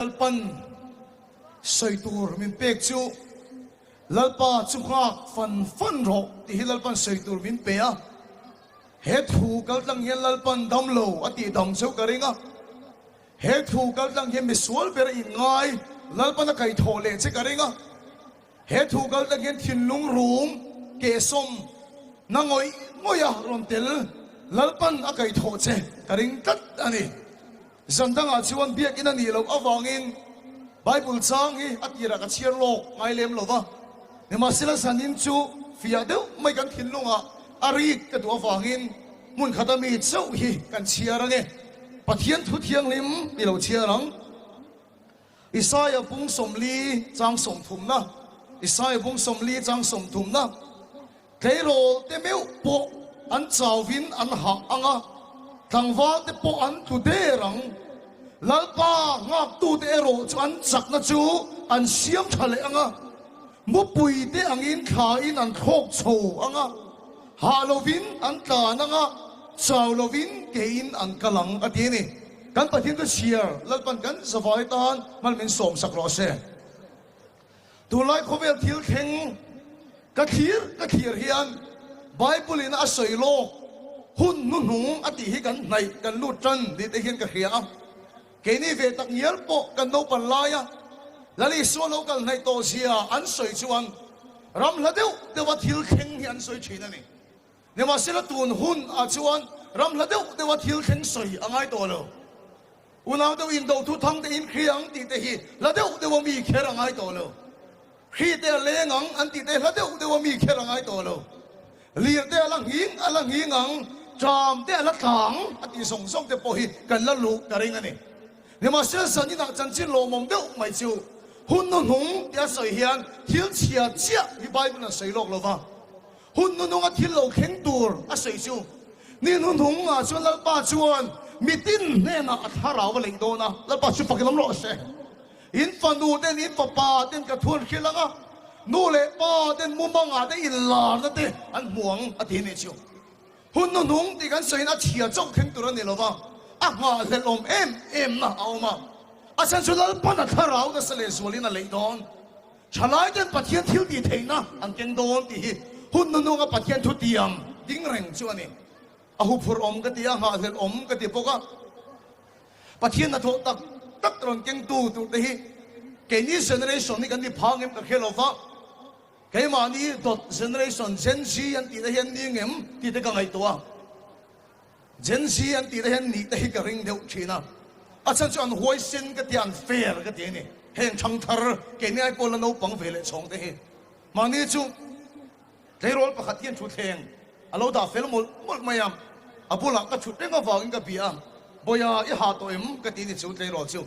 Lalpan sawi tur min pek chu Lalpa chu nghak fan fan rawh tih hi Lalpan sawi tur min pe a. He thu kaltlang hian Lalpan dam lo a tih dam cheu ka ring a. He thu kaltlang hian misual ber a inngai Lalpan a kaihthawh leh che ka ring a. He thu kaltlang hian thinlung rum kehsawm na ngawih ngawih a rawn tel Lalpan a kaihthawh che ka ring tlat a ni. Zan dangah chuan biakinn a nih loh avangin Bible chang hi a tirah ka chhiar lawk ngai lem lo va, nimahsela zanin chu fiah deuh mai kan thinlungah a rik ka duh avangin hmun khata mi chauh hi kan chhiar ange. Pathian thu thianghlim i lo chhiar ang. Isaia bung 40 chang 30na, Isaia bung 40 chang 30na. Tleirawl te meuh pawh an chauvin an hah ang a, tlangval te pawh an tlu der ang. Lalpa nghaktute erawh chu an chakna chu an siam tha leh ang a, mupui te angin thlain an thlawk chho ang a, hah lovin an tlan ang a, chau lovin keiin an kal ang, a ti a ni. Kan Pathian chu chhiar Lalpan kan zavai tan hman min sawmsak rawh se. Tunlai khawvel thil thleng ka thlir ka thlir hian Bible in a sawi lawk hun hnuhnung a tih hi kan hnaih kan lut tan ni te hian ka hria a. Keini ve tak ngial pawh kan naupan laia Lal Isua lo kal hnaih tawh zia an sawi chuan ram hla deuh deuha thil thleng hi an sawi thin a ni. Nimahsela tun hun ah chuan ram hla deuh deuha thil thleng sawi a ngai tawh lo. Unau deuh in do thu thang te in hri ang tih te hi hla deuh deuh a mi kher a ngai tawh lo. Hri te a leng ang an tih te hla deuh deuh a mi kher a ngai tawh lo. Lir te a la nghing a la nghing ang, ṭam te a la tla ang a tih zawng zawng te pawh hi kan la luh ka ring a ni. Nimahsela zaninah chanchin lawmawm deuh mai chu hun hnuhnung tia sawi hian thil chhia chiah hi Bible an sawi lawk lo va. Hun hnuhnunga thil lo thleng tur a sawi chu, Ni hnuhnungah chuan Lalpa chuan mitin hnenah a thlarau a leih dawn a, Lalpa chu fakin awm rawh se. In fanu ten, in fapa ten ka thu an hrilh ang a, nu leh pa ten mumangah te inlarna te an hmu ang a ti a nih chu. Hun hnuhnung tih kan sawiin a chhia chauh thleng tur a ni lo va, a nghahhlelh awm em emna a awm a, a chhan chu Lalpan a thlarau nasa lehzualin a leih dawn. Thalai ten Pathian thil tih theihna an keng dawn tih hi hun hnuhnunga Pathian thu tiang ding reng chu a ni. A huphurh awm ka ti a, nghahhlelh awm ka ti bawk a. Pathian hnathawh tak tak rawn kengtu tur te hi keini generation hi kan ni phang em ka hre lo va, keimahni dawt generation Gen Z an tih te hian ni ngem tih te ka ngaihtuah a. Gen Z an tih te hian nih te hi ka ring deuh thin a, a chhan chu an huaisen ka ti a, an fair ka ti a ni. Heng thangthar keini ai pawh la naupang ve leh chhawng te hi mahni chu tleirawl pakhat hian thutthleng a lo dah fel mawlh mawlh mai a, a bulah ka thut reng avangin ka bia a, Bawiha i hah tawh em? ka ti ni chu tleirawl chu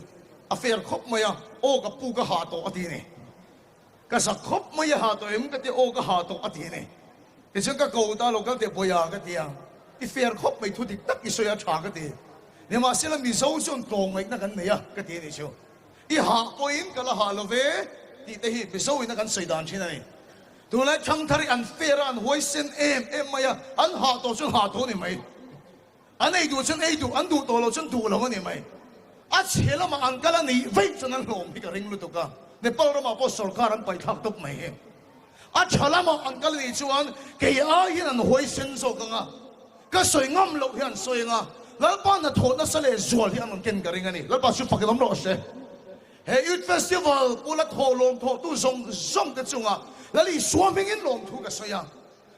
a fair khawp mai a, Aw ka pu ka hah tawh a ti a ni. Ka zak khawp mai a ha tawh em ka ti aw ka ha tawh a ti a ni. Tichuan ka ko ta lo kal teh Bawiha ka ti a, i fair khawp mai thu dik tak i sawi a tha ka ti. Nimahsela Mizo chuan tlawmngaihna kan nei a ka ti a ni chu. I hah pawhin ka la hah lo ve tih te hi Mizo in a kan sawi dan thin a ni. Tunlai thangthar hi an fair a an huaisen em em mai a, an hah tawh chuan hah tawh a ni mai. An ei duh chuan ei duh, an duh tawh loh chuan duh lo a ni mai. A chhe lamah an kal a nih veih chuan an hlawm hi ka ring lutuk a, Nepal ramah pawh sorkar an paihthlak tawp mai hi. A tha lamah an kal a nih chuan kei ai hian an huaisen zawk ang a, ka sawi ngam loh hi an sawi ang a, Lalpa hnathawh nasa leh zual hi an rawn ken ka ring a ni. Lalpa chu fakin awm rawh se. He Youth Festival pula thawh lawmthawhtu zawng zawng te chungah Lal Isua hmingin lawmthu ka sawi a.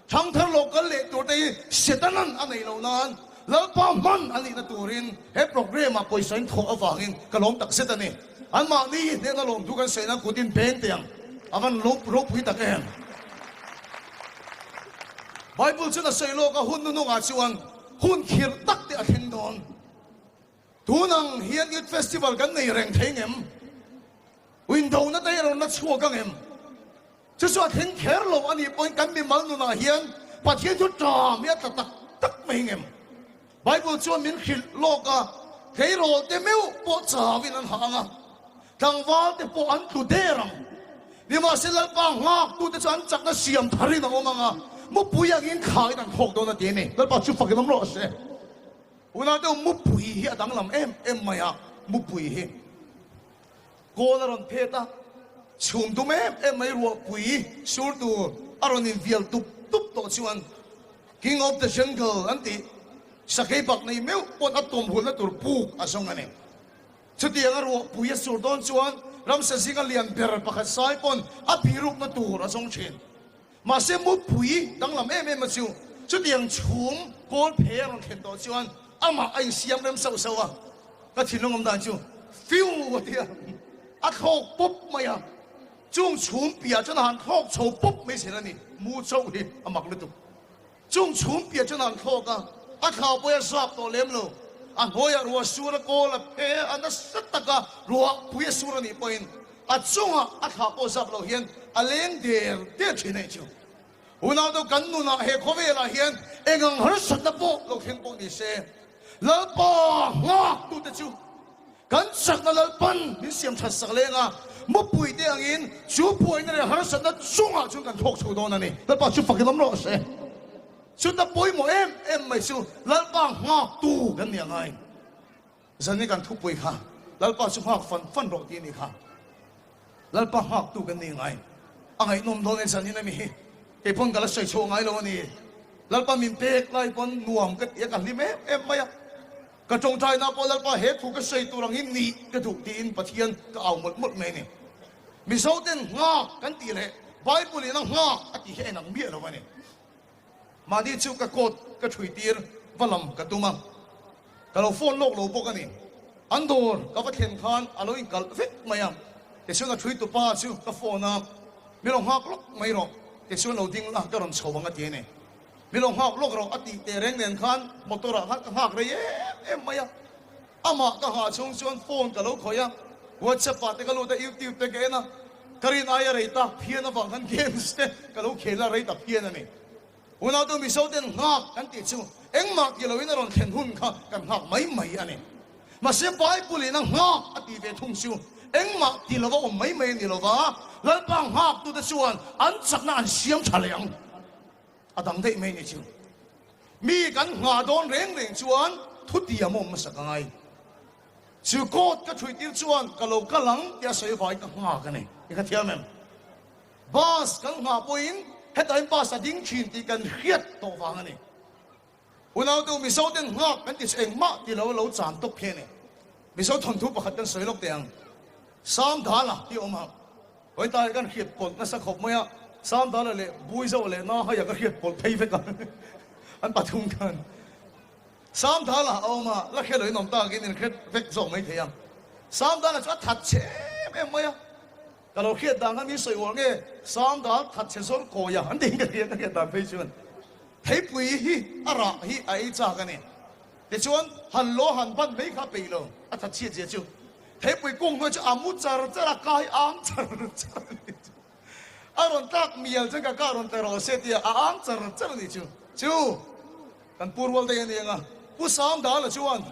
Thangthar lo kal leh tur te hi Setanan a neih loh nan Lalpa hman a nihna turin he programme ah pawisa in thawh avangin ka lawm tak zet a ni. Anmahni hi hnehna lawmthu kan sawi nan kut in beng teh ang a van ropui tak em. Bible chuan a sawi lawk a hun hnuhnungah chuan hun khirh tak te a thleng dawn. Tun ang hian Youth Festival kan nei reng thei ngem? Windona te hi a rawn la chhuak ang em? Chu chu a thleng kher lo a nih pawhin kan mimal nunah hian Pathian chu ṭam hi a tla tak tak mai ngem? Bible chuan min hrilh lawk a, tleirawl te meuh pawh chauin an hah ang a, tlangval te pawh an tlu der ang. Nimahsela Lalpa nghaktute chu an chakna siam tharin a awm ang a, mupui angin thlain an thawk dawn a ti a ni. Lalpa chu fakin awm rawh se. Unau deuh mupui hi a danglam em em mai a, mupui hi. Kawl a rawn phet a, chhum dum em em mai ruahpui sur tur a rawn invial tup tup tawh chuan King of the Jungle an tih sakei bak nei meuh pawn a tawmhulna tur puk a zawng a ni. Chutianga ruahpui a sur dawn chuan ramsa zinga lian ber pakhat sai pawn a birukna tur a zawng thin. Mahse mupui danglam em em a chu chutiang chhum kawl phe a rawn thlen tawh chuan amah a insiam rem sauh sauh a, ka thinlung awm dan chu fiu a ti a, a thlawk pawp mai a, chung chhum piah chuan a han thlawk chho pawp mai zel a ni, mu chauh hi a mak lutuk. Chung chhum piah chuan a han thlawk a, a thla pawh a zap tawh lem lo, a hnuaiah ruah sur a kawl a phe a nasa taka ruahpui a sur a nih pawhin a chungah a thla pawh zap lo hian a leng der der thin a ni chu. Unau deuh kan nunah he khawvelah hian engang harsatna pawh lo thleng pawh ni se, Lalpa nghaktute chu Kan chakna Lalpan min siam that sak leng a, mupui te angin chu buaina leh harsatna chungah chuan kan thawk chho dawn a ni. Lalpa chu fak in awm rawh se. Chuta pawimawh em em mai chu Lalpa nghaktu kan ni angai. Zan kan thupui kha Lalpa chu nghak fan fan rawh tih a ni kha. Lalpa nghaktu kan ni ngai. A ngaihnawm dawn e zanin ami hi. Kei pawn ka la sawi chhuah ngai lo a ni. Lalpa min pek lai pawn nuam ka ti a, ka hlim em em mai a. Ka tawngtaina pawh Lalpa he thu ka sawi tur angin nih ka duh tiin Pathian ka au mawlh mawlh mai a ni. Mizoten nghak kan tih leh Bible in a nghak a tih hi a inang miah lo a ni. Mahni chu ka coat ka thui tir va lam ka tum a, ka lo phone lawk lo bawk a ni. An dawr ka va thlen khan a lo inkalh vek mai a, tichuan a thui tupa chu ka phone a, Mi lo nghak lawk mai rawh, tichuan lo ding la ka rawn chho ang a ti a ni. Mi lo nghak lawk rawh a tih teh reng nen khan motor ah khan ka nghak rei em em mai a, amah ka nghah chhung chuan phone ka lo khawih a, WhatsApp ah te ka lut a, YouTube te ka en a, ka rin aia rei tak phian avang khan games te ka lo khel a, rei tak phian a ni. Unautu Mizo ten nghak kan tih chu engmah ti loin a rawn thlen hun kha kan nghak mai mai a ni. Mahse Bible in a nghak a tih ve thung chu engmah ti lova awm mai mai a ni lova, Lalpa nghaktute chuan an chakna an siam tha leh ang. A dang daih mai ni chu. Mi kan nghah dawn reng reng chuan thutiam awm hmasa ka ngai. Chu coat ka thui tir chuan ka lo kal ang tia sawi vai ka nghak a ni. I ka thiam em? Bus kan nghah pawhin hetah bus a ding thin tih kan hriat tawh vang a ni. Unaute Mizo ten nghak kan ti chu engmah ti lo lo chan tawp khi a ni. Mizo thawnthu pakhat kan sawi lawk teh ang. Samdala tih a awm ang. Hawitai kan hriat pawlh nasa khawp mai a, Samdala leh Buizo leh Nahaia ka hriat pawlh phei vek a, an pathum khan. Samdala a awm a, la hre loin awm takin in hre vek zawk mai thei ang. Samdala chu a that chhe em em mai a, ka lo hriat dan khan min sawi uar nge Samdal that chhe zawr kawi a an tiin ka hria ka hriat dan phei chuan theipui hi a rah hi a ei chak a ni. Tichuan han lo han ban mai kha a peih lo, a that chhiat zia chu. Theipui kung hnuai chu a mu char char a, kai ang char char a ni chu. A rawn tlak mial chuan ka kah rawn tla rawh se tia a ang char char a ni chu. Chu kan pu rual daih a ni ang a, Pu Sangdala chuan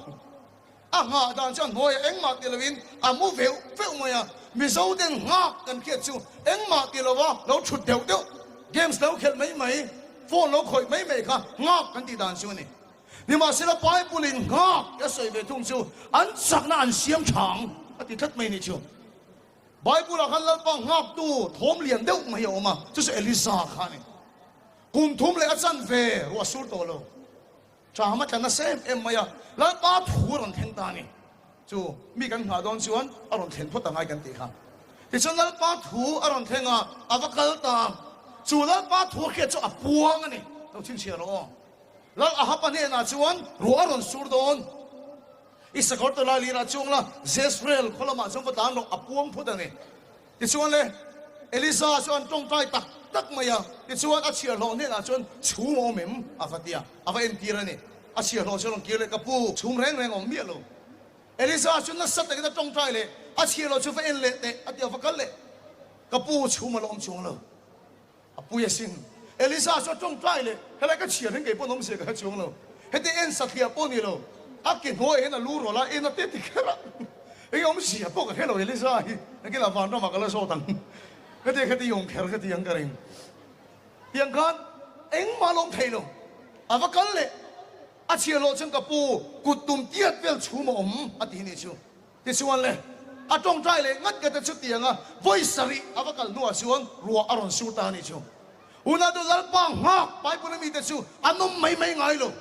a nghah dan chu a hnuaiah engmah ti loin a mu veuh veuh mai a, Mizo ten nghak kan hriat chu engmah ti lova lo thut deuh deuh, games lo khelh mai mai, phone lo khawih mai mai kha nghak kan tih dan chu a ni. Nimahsela Bible in nghak a sawi ve thung chu an chakna an siam tha ang a ti tlat mai ni chu. Bible ah khan Lalpa nghaktu thawm lian deuh mai a awm a, chu chu Elisa kha a ni. Kum thum leh a chan ve ruah sur tawh lo. Ṭam a tla nasa em em mai a, Lalpa thu a rawn thleng ta a ni. Chu mi kan nghah dawn chuan a rawn thlen phawt angai kan tih kha. Tichuan Lalpa thu a rawn thleng a, a va kal ta. Chu Lalpa thu a hriat chu a puang a ni. Lo chhinchhiah rawh aw. Lal Ahaba hnenah chuan ruah a rawn sur dawn. I sakawr tawlai lirah chuang la, Jezreel khaw lamah chuan va tlan rawh, a puang phut a ni. Tichuan le, Elisa chu an tawngtai tak tak mai a, tichuan a chhiahhlawh hnenah chuan chhum a awm em? a va ti a, a va entir a ni. A chhiahhlawh chu a rawn kir leh, Ka pu, chhum reng reng a awm miah lo. Elisa chu nasa takin a tawngtai leh, a chhiahhlawh chu va en leh teh, a ti a, va kal leh. Ka pu, chhum a la awm chuang lo. A pui asin. Elisa chu a tawngtai leh, Helai ka chhiar hian kei pawn awmzia ka hre chuang lo. Heti en satliah pawh ni lo. A ke hnuaiah hian a lu rawlh a, en a te ti kher a. Eng awmzia pawh ka hre lo Elisa hi. Nakinah vanramah ka la zawt ang. Heti khati awm kher ka ti ang ka ring. Tiang khan engmah a lawm thei lo. A va kal leh. A chhiar loh chuan ka pu kut tum tiat vel chhum a awm a ti ni chu. Tichuan le. A tawngtai leh ngat ngat a chutiang a, vawi sarih a va kal hnuah chuan ruah a rawn sur ta a nih chu. Unau Lalpa nghak Bible a mite chu an awm mai mai ngai lo.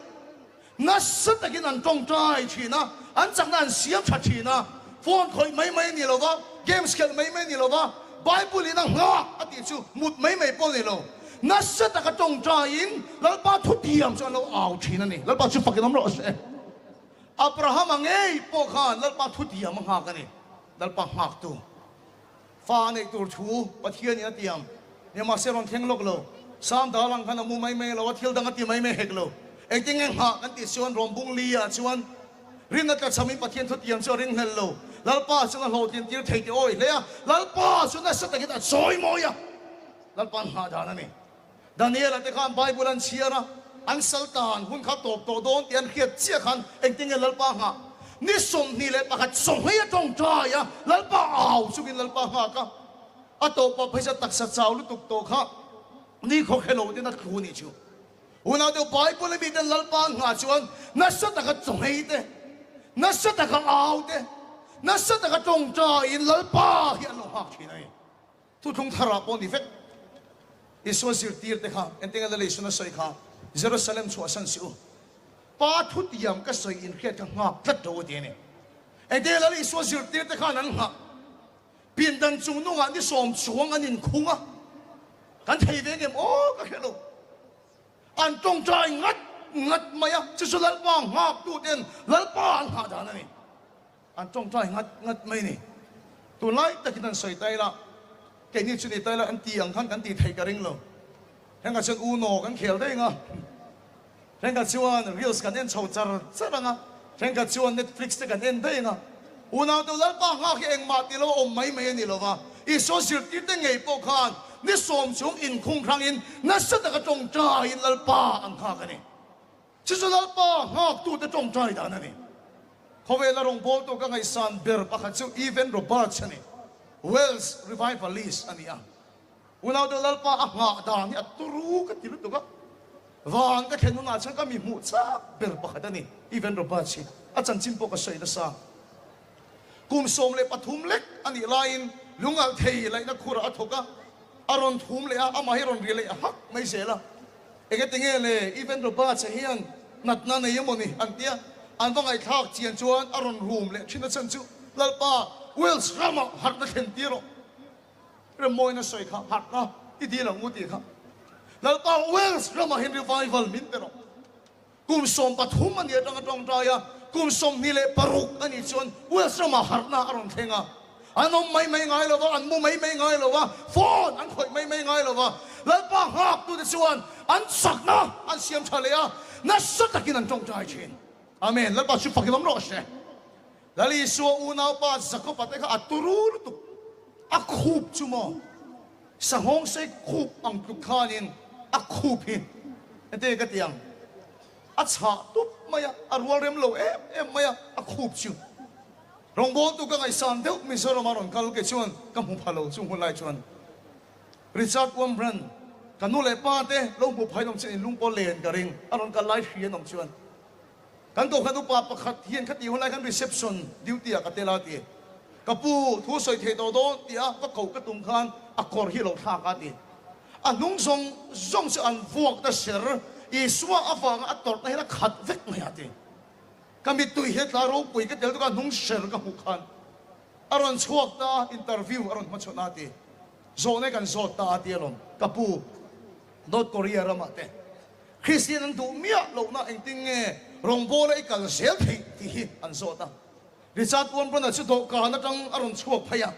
Nasa takin an tawngtai thin a, an chakna an siam tha thin a, phone khawih mai mai a ni lo va, games khelh mai mai a ni lo va, Bible in a nghak a tih chu mut mai mai pawh a ni lo. Nasa taka tawngtaiin Lalpa thutiam chu an lo au thin a ni. Lalpa chu fakin awm rawh se. Abrahama ngei pawh khan Lalpa thutiam a nghak a ni. Lalpa nghaktu. Fa a neih tur thu Pathianin a tiam. Nimahse rawn thleng lawk lo. Sam dal ang khan a mu mai mai lo a, thil dang a ti mai mai hek lo. Engtin nge nghah kan tih chuan rawm bung li ah chuan rinna tla chhamin Pathian thu tiam chu a ring hlel lo. Lalpa chuan a hlawhtlin tir thei tih awi hle a, Lalpa chu nasa takin a chawi mawi a. Lalpa nghah dan a ni. Daniel-a te khan Bible an chhiar a, an sal tan hun kha tawp tawh dawn tih an hriat chiah khan engtin nge Lalpa nghah? Ni 21 chawnghei a tawngtai a, Lalpa au chungin Lalpa nghak a, a tawpah phaisa taksa chau lutuk tawh kha ni khawkhe lo ten a thlu nih chu. Unau deuh Bible a miten Lalpa an nghah chuan nasa taka chawnghei te, nasa taka au te, nasa taka tawngtaiin Lalpa hi an lo nghak thin a ni. Thuthlung tharah pawh ni vek. Isua zirtir te kha engtin nge Laleisuna sawi kha, Jerusalem chhuahsan si u. Pa thutiam ka sawi inhriat kha nghak tlat lo a ti a ni. Engtin nge Lal Isua zirtir te khan an nghah? Pindan chung nungah ni sawm chuang an inkhung a, kan thei ve ngem aw ka hre lo. An tawngtai ngat ngat mai a, chu chu Lalpa nghaktu ten Lalpa an nghah dan a ni. An tawngtai ngat ngat mai ni. Tunlai takin an sawi ta ila, keini chu ni ta ila an ti ang khan kan tih theih ka ring lo. Hengah chuan Uno kan khel daih ang a, hengah chuan reels kan en chho char char ang a, hengah chuan Netflix te kan en daih ang a. Unau deuh Lalpa nghak hi engmah tih lo a awm mai mai a ni lo va, Isua zirtirte ngei pawh khan ni sawm chung inkhung hrangin nasa taka tawngtaiin Lalpa an nghak a ni. Chu chu Lalpa nghaktute tawngtai dan a ni. Khawvela rawngbawltu ka ngaihsan ber pakhat chu Evan Roberts a ni. Welsh revivalist a ni a. Unaute Lalpa a nghah dan hi a turu ka ti lutuk a. Van ka thlen hunah chuan ka mi hmuh chak ber pakhat a ni Evan Roberts hi. A chanchin pawh ka sawi nasa. Kum 13 lek a nih laiin lungalh thei laihna khurah a thawk a, a rawn thum leh a, amah hi rawn ri leh hak mai zel a. Engati nge le Evan Roberts-a hian natna nei emaw ni an tia, an va ngaihthlak chian chuan a rawn rum leh thin a chhan chu Lalpa Wales ramah harhna thlen tir rawh. Remmawina sawi kha harhna i dil ang u tih kha. Lalpa Wales ramah hian revival min pe rawh. Kum 13 a nih atanga tawngtai a, kum 26 a nih chuan Wales ramah harhna a rawn thleng a. An awm mai mai ngai lo va, an mu mai mai ngai lo va, phone an khawih mai mai ngai lo va. Lalpa nghaktute chuan an chakna an siam tha leh a, nasa takin an tawngtai thin. Amen. Lalpa chu fakin awm rawh se. Lal Isua unaupa Jakob-a te kha a turu lutuk, a khup chu maw? Sanghawng sei khup ang tluk khanin a khup hi heti ka ti ang, a chhah tup mai a, a rual rem lo em em mai a, a khup chu. Rawngbawltu ka ngaihsan deuh Mizoram a rawn kal ke chuan ka hmu pha lo chung hun lai chuan Richard Wurmbrand ka nu leh pa te lo hmu phain awm chuan in lung pawh len ka ring a rawn kal lai hri an awm chuan Kan kohhran upa pakhat hian khati hun lai khan reception duty ah ka tel a ti. Ka pu, thu sawi thei tawh dawn tih a ka koh ka tum khan a kawr hi a lo thlak a ti. A hnung zawng zawng chu an vuak ta ser, Isua avanga a tawrhna hian a khat vek mai a ti. Ka mittui hi a tla ropui ka tel tuk a hnung ser ka hmuh khan a rawn chhuak ta a, interview a rawn hmachhawn a ti. Zawhna kan zawt ta a ti alawm, ka pu, North Korea ramah te Kristian an duh miah lohna engtin nge rawngbawla i kal zel theih tih hi an zawt a. Richard Wurmbrand-a chu dawhkan atang a rawn chhuak phei a,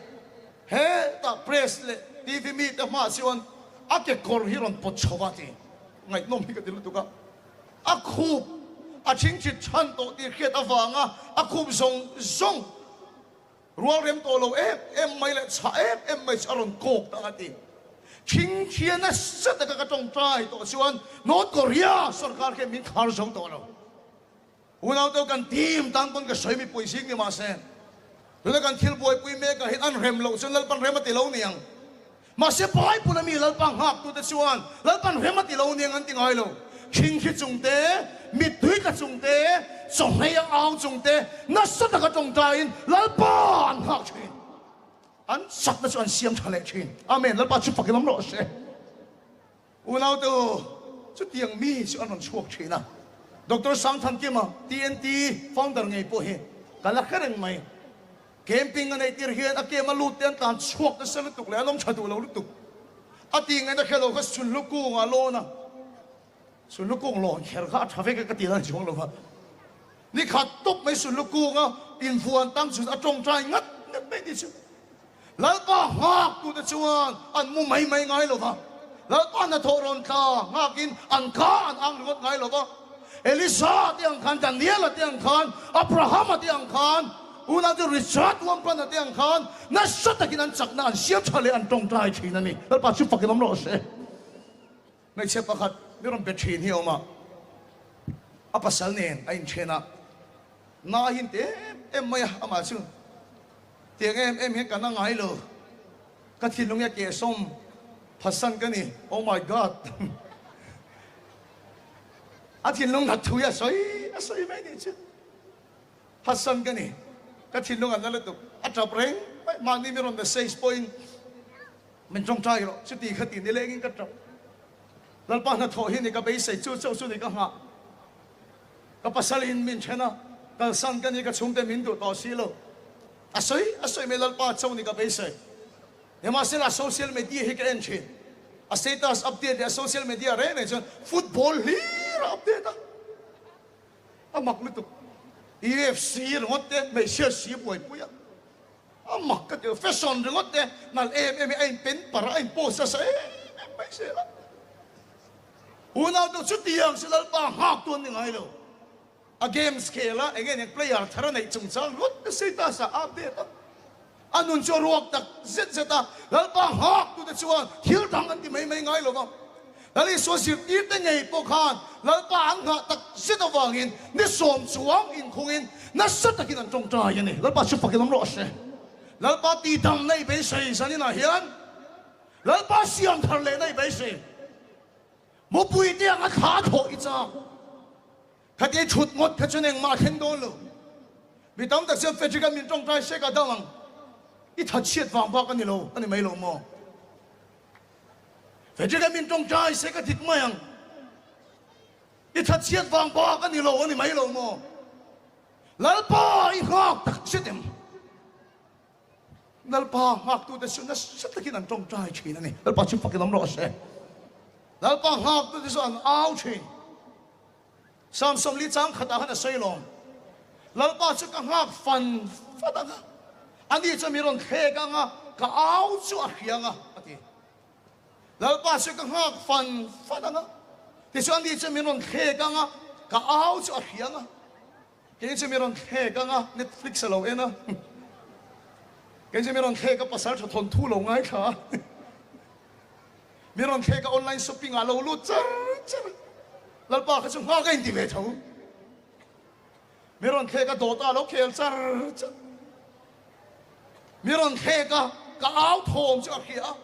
hetah press leh TV mite hmaah chuan a kekawr hi rawn pawt chho a ti. Ngaihnawm hi ka ti lutuk a. A khup a thingthit chhan tawh tih hriat avanga a khup zawng zawng Rual rem tawh lo em em mai leh chhah em em mai chu a rawn kawk ta a ti. Thing thian nasa taka ka tawngtai tawh chuan North Korea sorkar khian min khar zo tawh lo. Unau deuh kan team tan pawn ka sawi mipui zing ni mahse tuna kan thil buaipui mek ah hian an rem loh chuan Lalpan rem a ti lo niang. Mahse Bible a mi Lalpa nghaktute chuan Lalpan rem a ti lo niang an ti ngai lo. Thingthi chung te, mittui tla chung te, chawhmei a au chung te nasa taka tawngtaiin Lalpa an nghak thin. An chakna chu an siam tha leh thin. Amen. Lalpa chu fakin awm rawh se. Unaute u, chutiang mi chu an rawn chhuak thin a. Doctor Sangthankima, TNT founder ngei pawh hi ka la hre reng mai. Camping a neih tir hian a kem a lut te an tlan chhuak nasa lutuk leh an awm tha duh lo lutuk. A tih ngaihna hre lo kha Sunhlu kung ah lawn a. Sunhlu kung lawn kher kha a tha vek e ka ti dan chuang lo va. Ni khat tawp mai Sunhlu kung a invuan tang chu a tawngtai ngat ngat mai tih chu. Lalpa nghak tute chuan an mu mai mai ngai lo va. Lalpa hnathawh rawn tla nghakin an ka an ang ringawt ngai lo va. Elisa te ang khan, Daniela te ang khan, Abrahama te ang khan, unaute Richard Wampan-a te ang khan nasa takin an chakna an siam tha leh an tawngtai thin a ni. Lalpa chu fakin awm rawh se. Hmeichhe pakhat mi rawn be thin hi a awm a, a pasal nen a inthen a, na hi inti em em mai a, amah chu tiang em em hian ka na ngai lo, ka thinlung hi a kehsawm phatsan ka ni, oh my God, a thinlung that thu hi a sawi a sawi mai nih chu, phatsan ka ni, ka thinlung a na lutuk, a tap reng mai, mahni mi rawn message pawhin. Min tawngtai rawh, chuti kha ti nilengin ka tap. Lalpa hnathawh hi ni ka beisei, chu chauh chu ni ka nghah. Ka pasalin min then a, kalsan ka ni ka chhungte min duh tawh si lo. A sawi a sawi mai Lalpa chauh ni ka beisei. Nimahsela social media hi ka en thin. A status update leh a social media reng reng chuan football hlir a update a. A mak lutuk. UFC ringawt te hmeichhia si buaipui a. A mak ka ti lo, fashion ringawt te nalh em em hi a inpen par a, a inpost nasa em em mai zel a. Unau te chutiang chu Lalpa nghak tu an ni ngai lo. A games khel a, eng nge eng player thar a neih chungchang ringawt te status ah a update a. A nun chu a ruak tak zet zet a, Lalpa nghak tu te chuan thil dang an ti mai mai ngai lo va. Lal Isua zirtirte ngei pawh khan Lalpa an nghah tak zet avangin ni sawm chuang inkhungin nasa takin an tawngtai a ni. Lalpa chu fakin awm rawh se. Lalpa tihdamna i beisei zaninah hian Lalpa siam thar lehna i beisei. Mupui te anga thla thawh i chak. Khatia i thut ngawt kha chuan engmah a thleng dawn lo. Mi tam tak chuan Frederick-a min tawngtai hrek a dang ang. I thatchhiat vang bak a ni lo a ni mai lo maw? Frederick-a min tawngtai se ka dik mai ang. I thatchhiat vang bak a ni lo a ni mai lo maw? Lalpa i nghak tak zet em? Lalpa nghaktute chu nasa takin an tawngtai thin a ni. Lalpa chu fakin awm rawh se. Lalpa nghaktute chu an au thin. Psalm 40 chang khatah khan a sawi lawm. Lalpa chu ka nghak fan fan ang a, ani chuan mi rawn thlek ang a, ka au chu a hria ang a, a ti. Lalpa chu ka nghak fan fan ang a, tichuan ani chuan min rawn thlek ang a, ka au chu a hria ang a. Kei chu mi rawn thlek ang a, Netflix a lo en a. Kei chu mi rawn thlek a, pasal tha thawnthu lo ngaithla a. Mi rawn thlek a online shopping ah lo lut char char a, Lalpa kha chu nghak a inti ve tho. Mi rawn thlek a dawt ah lo khel char char. Mi rawn thlek a ka au thawm chu a hria a,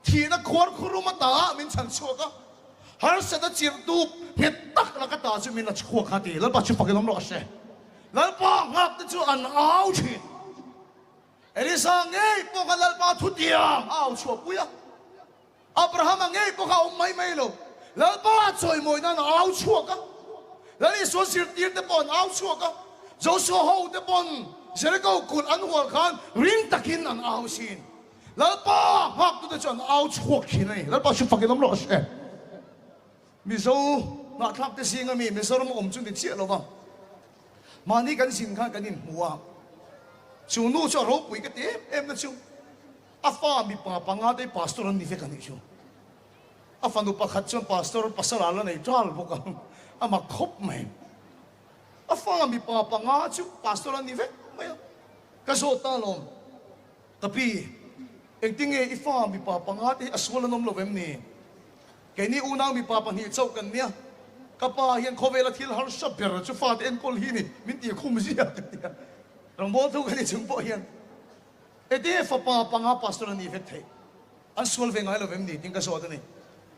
thihna khuar khurum ata ah min chhan chhuak a, harsat a chirh dup nghet tak laka ta chu min la chhuak a ti. Lalpa chu fakin awm rawh se. Lalpa nghak te chu an au thin. Elisa ngei pawh kha Lalpa thutiang a au chhuahpui a. Abrahama ngei pawh kha a awm mai mai lo. Lalpa a chawimawi nan a au chhuak a. Lal Isua zirtir te pawh an au chhuak a. Josua ho te pawn Jericho kulh an hual khan ring takin an au sin. Lalpa nghaktute chu an au chhuak thin a ni. Lalpa chu fakin awm rawh se. Mizo ngahthlak te zinga mi Mizoram a awm chu ni chiah lo va. Mahni kan zin khan kan inhmu a, chu nu chu a ropui ka ti em em na chu a fa mipa panga te hi pastor an ni vek a nih chu. A fanu pakhat chuan pastor pasal ah la nei ṭal bawk a, a mak khawp mai. A fa mipa panga chu pastor an ni vek mai a, ka zawt ta alawm. Ka pi, engtinge i fa mipa panga te hi a sual an awm lo em ni? Keini unau mipa pahnih chauh kan nia, ka pa hian khawvela thil harsa ber chu fate enkawl hi ni min tih khum zia ka ti a. Rawngbâwl thu ka ni chung pawh hian Ete fapa panga pastor a nih vek theih, an sual ve ngai lo vem ni tiin ka zawt a ni.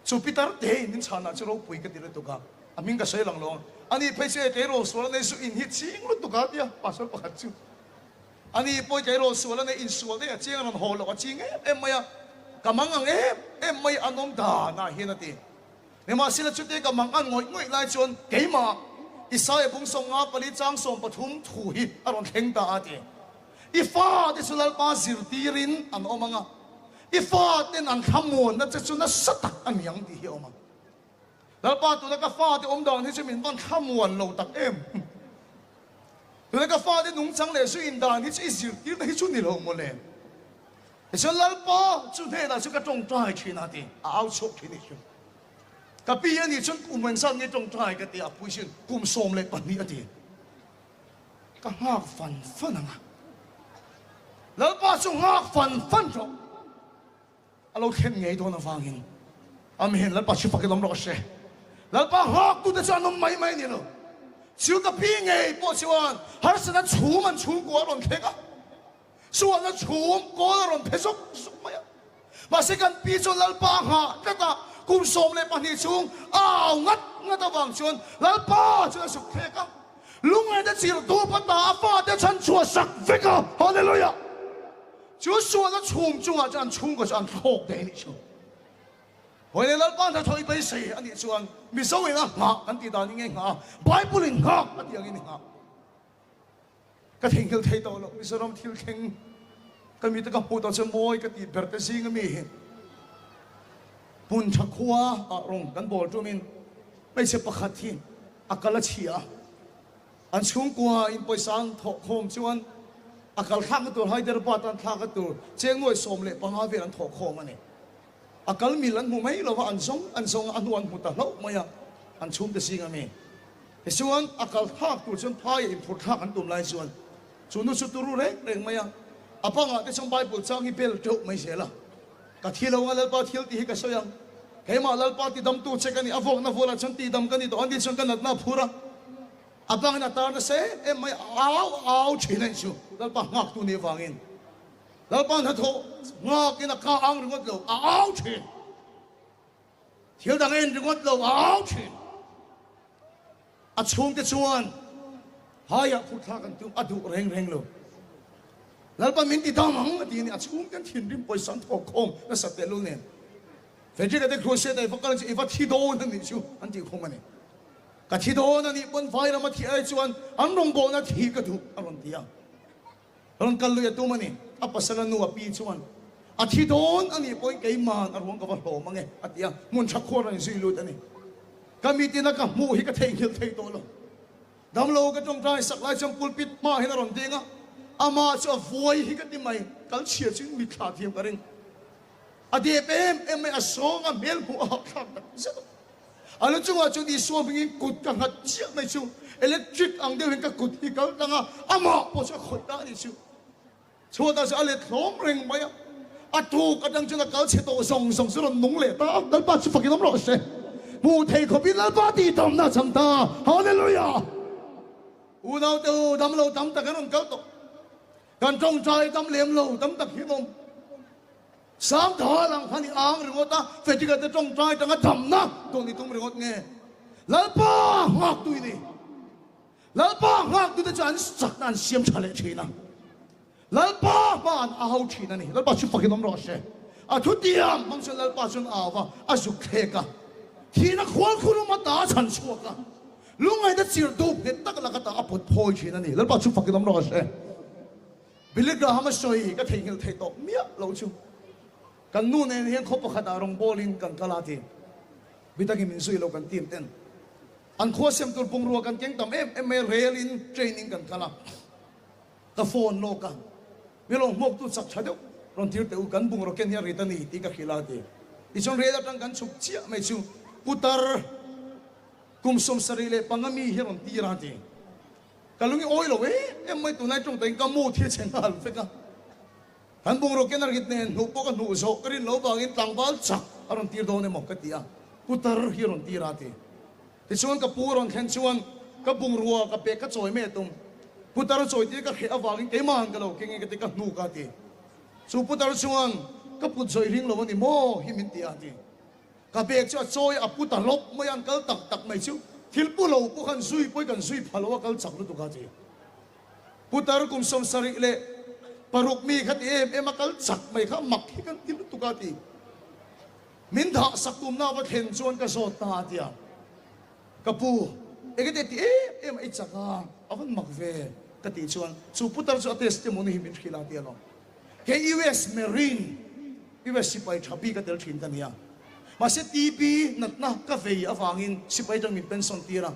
Chu pitar te in min chhanah chu ropui ka ti lutuk a, a hming ka sawi lang lo ang. Ani phei chu Ete ro sual a nei chu in hi ching lutuk a tia pastor pakhat chu. Ani pawi tleirawl sual a nei insual daih a chiang a rawn haw loh a ching em em mai a, ka mang ang em em mai an awm dan ah hian a ti. Nimahsela chute ka mang an ngawih ngawih lai chuan keimah Isaia bung 54 chang 13 thu hi a rawn thleng ta a ti. I fate chu Lalpa zirtirin an awm ang a, i faten an thlamuanna che chu nasa tak a ni ang tih hi a awm ang. Lalpa tuna ka fate awm dan hi chu min van thlamuan lo tak em. Tuna ka fate nungchang leh zu indan hi chu i zirtirna hi chu ni lo maw le. Tichuan Lalpa chu hnenah chu ka tawngtai thin a ti, a au chhuak thin i chu. Ka pi a nih chuan kum engzat nge tawngtai ka ti a, pui chuan kum 12 a ti. Ka nghak fan fan ang a. Lalpa chu nghak fan fan rawh. A lo thlen ngei dawn avangin Amen Lalpa chu fakin awm rawh se. Lalpa nghaktute chu an awm mai mai a ni lo. Chu ka pi ngei pawh chuan harsatna chhum an chhungkua a rawn thleng a, sualna chhum kawl a rawn phe zuk zuk mai a. Mahse kan pi chuan Lalpa a nghah tlat a, kum 12 chhung a au ngat ngat avang chuan Lalpa chuan a zuk thlek a, lungngaihna chirh dup a ta a fate chhan chhuah sak vek a. Hallelujah! Chu sualna chhum chungah chuan an chhungkaw chu an thlawk daih a nih chu. Hawi leh Lalpa hnathawh i beisei a nih chuan Mizo in a nghah kan tih dan in nge nghah a, Bible in nghak a tih angin i nghah. Ka theihnghilh thei tawh loh Mizoram thil thleng ka mite ka hmuh tawh chu mawi ka tih ber te zing a mi hi hmun tha khua ah rawng kan bawl tumin hmeichhe pakhat hi a kal a chhia a. An chhungkua in pawisa an thawh khawm chuan a kal thlakna tur Hyderabad an thlakna tur cheng nuai 15 vel an thawh khawm a ni. A kal mil an hmu mai lova an zawng an zawng a, a hnu an hmu ta hlauh mai a, an chhungte zing a mi. Tichuan a kal thlak tur chuan phaiah inphur thlak an tum lai chuan chu nu chu turu reng reng mai a, a bangah te chuan Bible chang hi bel teuh mai zel a. Ka thi lo ang a Lalpa thil tih hi ka sawi ang. Keimah Lalpa tidamtu che ka ni, a vuakna vualah chuan tidam ka ni tawh an tih chuan ka natna a phur a. A bangin a tar nasa em em mai, a au a au thin a nih chu Lalpa nghaktu nih avangin. Lalpa hnathawh nghakin a ka ang ringawt lo, a au thin. Thil dang a en ringawt lo, a au thin. A chhungte chuan haiah phurthlak an tum, a duh reng reng lo. Lalpa min ti dam ang a ti a ni, a chhungte an thinrim pawisa an thawk khawm nasa tehlul nen. Frederick-a te crusade-a i va kal chu i va thi dawn a nih chu an tih khum a ni. Ka thi dawn a nih pawn vai rama thih ai chuan an rawngbawlna thih ka duh a rawn ti a. Rawn kal lui a tum a ni. A pasal a nu a pi chuan a thi dawn a nih pawhin keiman a ruang ka va hlawm ang e a ti a, hmun tha khuar a inzui lut a ni. Ka mitin a ka hmuh hi ka theihnghilh thei tawh lo. Damlo ka tawngtai sak lai chuan pulpit hmaah hian a rawn ding a, amah chu a vuai hi ka ti mai, kal chhia chu in mitthla thiam ka ring. A dep em em mai, a sawng a hmel hmuh a hahthlak tak zet a. A lu chungah chuan Isua hmingin kut ka nghat chiah mai chu electric ang deuhin ka kut hi kal tlang a, amah pawh chu a khawih ta a nih chu. Chhuatah chuan a let hlawm reng mai a, a tuk atang chuan a kal chhe tawh zawng zawng chu rawn nung leh ta a, Lalpa chu fakin awm rawh se. Hmuh thei khawpin Lalpa tihdamna a chang ta. Hallelujah! Unaute u, damlo tam tak an rawn kal tawh. Kan tawngtai tam lem lo, tam tak hi an awm. Sam thal ang khan i ang ringawt a, Frederick-a te tawngtai tanga damna dawn i tum ringawt nge? Lalpa nghaktu i ni. Lalpa nghaktute chu an chakna an siam tha leh thin a, Lalpa hma an au thin a ni. Lalpa chu fakin awm rawh se. A thutiang hmang chuan Lalpa chuan a au va, a zuk thlek a, thihna khualkhur awm ata a chhan chhuak a, lungngaihna chirh dup nghet tak lak ata a pawt phawi thin a ni. Lalpa chu fakin awm rawh se. Billy Graham a sawi ka theihnghilh theih tawh miah lo chu kan nu nen hian khaw pakhatah rawngbawlin kan kal a ti. Bidakin min zui lo kan team ten an khua siam tur bungrua kan keng tam em em mai a, rail in train in kan kal a, ka phone lawk a, mi lo hmuak tu chak tha deuh rawn tir teh u kan bungraw ken hi a rit a ni tih ka hrilh a ti. Tichuan rail atang kan chhuk chiah mai chu putar kum 75 mi hi a rawn tir a ti. Ka lung i awi lo em em mai tunlai tawng takin ka mood hi a chhe nghal vek a. Kan bungraw ken a rit nen hnuh pawh ka hnuh zawh ka rin lo vangin tlangval chak a rawn tir dawn emaw ka ti a, putar hi a rawn tir a ti. Tichuan ka pu a rawn thlen chuan ka bungrua ka pek ka chawi mai a tum. Putar a chawi tir ka hreh avangin keimahan ka lo keng e ka ti ka hnuk a ti. Chu putar chuan ka put zawih ring lo a ni maw hi min ti a ti. Ka bag chu a chawi a pu ta hlawp mai a, an kal tak tak mai chu thil pu lo pawh khan zui pawh i kan zui pha lo a kal chak lutuk a ti. Putar kum 76. Paruk mi kha ti em em a kal chak mai kha mak hi kan ti lutuk a ti. Min thah sak tumna va thlen chuan ka zawt ta a ti a. Ka pu, engati ti em em a i chak a, a van mak ve ka tih chuan chu putar chu a testimony hi min hrilh a ti alawm. Kei US Marine, US sipai tha bik a tel thin ka nia. Mahse TB natna ka vei avangin sipai atang min pension tir a.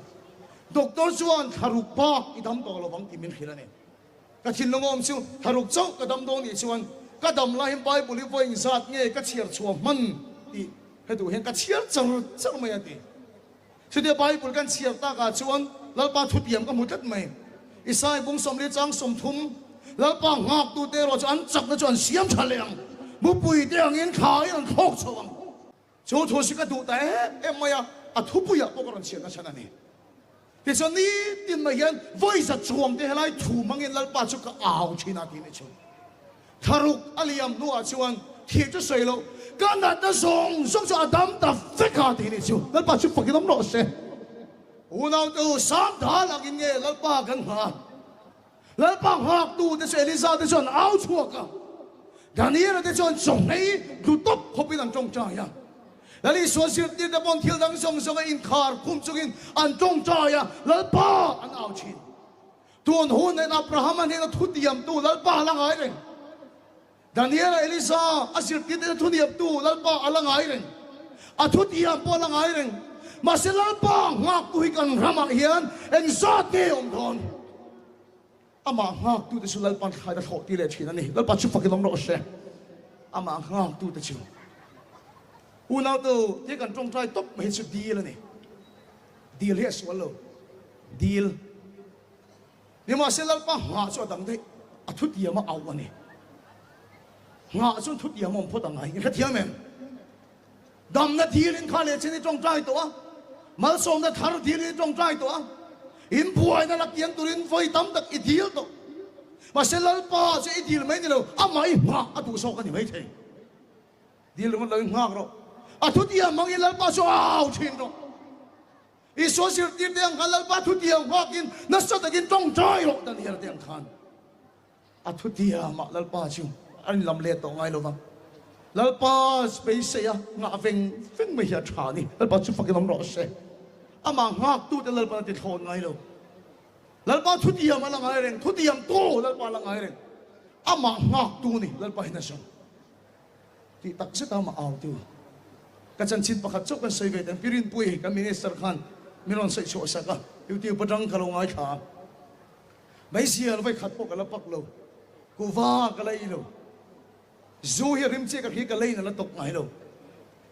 Doctor chuan thlaruk bak i dam tawh lo vang tih min hrilh a ni. Ka thinlung awm chu thlaruk chauh ka dam dawn nih chuan ka dam laiin Bible hi vawi engzat nge ka chhiar chhuah hman tih he duh hian ka chhiar char char mai a ti. Chutia Bible kan chhiar takah chuan Lalpa thutiam ka hmu tlat mai. Isai bung 40 chang 30, Lalpa nghaktute erawh chu an chakna chu an siam tha leh ang, mupui te angin thlain an thlawk chho ang. Chu thu si ka duh ta em em mai a, a thupuiah pawh ka rawn chhiar nachhan a ni. Tichuan nitin mai hian vawiza chuang te helai thu hmangin Lalpa chu ka au thin a tih ni chu. Thlaruk a liam hnuah chuan thih chu sawi loh, ka natna zawng zawng chu a dam ta vek a tih ni chu. Lalpa chu fakin awm rawh se. Unaute u, sang dal angin nge Lalpa kan nghah a? Lalpa nghaktute chu Eliza te chuan au chhuak a, Daniela te chuan chawnghei tlu tawp khawpin an tawngtai a. Lal Isua zirtirte pawn thil dang zawng zawnga inkhar khum chungin an tawngtai a, Lalpa an au thin. Tun hun en Abrahama hnena thutiamtu Lalpa a la ngai reng. Daniela Elisa a zirtirte thuniamtu Lalpa a la ngai reng. A thutiam pawh a la ngai reng. Mahse Lalpa nghaktu hi kan ramah hian engzat nge awm dawn? Amah nghaktute chu Lalpa'n thlai a thlawh ti leh thin a ni. Lalpa chu fakin awm rawh se. Amah nghaktute chu. Unautu, tia kan tawngtai tawp mai hi chu dil a ni. Dil hi a sual lo. Dil. Nimahse Lalpa nghah chu a dang daih, a thutiam a auh a ni. Nghah chuan thutiam a awm phawt ang ai, i hrethiam em? Damna dilin kha leh chin i tawngtai tawh a, malsawmna thar dilin i tawngtai tawh a, in buaina la kiang turin vawi tam tak i dil tawh. Mahse Lalpa chu i dil mai ni lo, amah i nghah a duh zawk a ni maithei. Dil ringawt lo in nghak rawh. A thutiam hmangin Lalpa chu a au thin rawh. Isua zirtirte ang khan Lalpa thutiam nghakin nasa takin tawngtai rawh Daniel te ang khan a thutiamah Lalpa chu a inlam let tawh ngai lova. Lalpa beisei a nghah veng veng mai hi a tha a ni. Lalpa chu fakin awm rawh se. Amah nghaktute Lalpa'n a ti thlawn ngai lo. Lalpa thutiam a la ngai reng, thutiam tu Lalpa a la ngai reng. Amah nghaktu ni Lalpa hian a zawng. Tih tak zet a mah au tu. Ka chanchin pakhat chauh kan sawi ve teng. Pi Rinpuii kan minister khan min rawn sawi chhuah sak a, YouTube atang ka lo ngaithla a. Meizial vawi khat pawh ka la pak lo, kuhva ka la ei lo, zu hi a rim chiah ka hria ka leiin a la tawp ngai lo.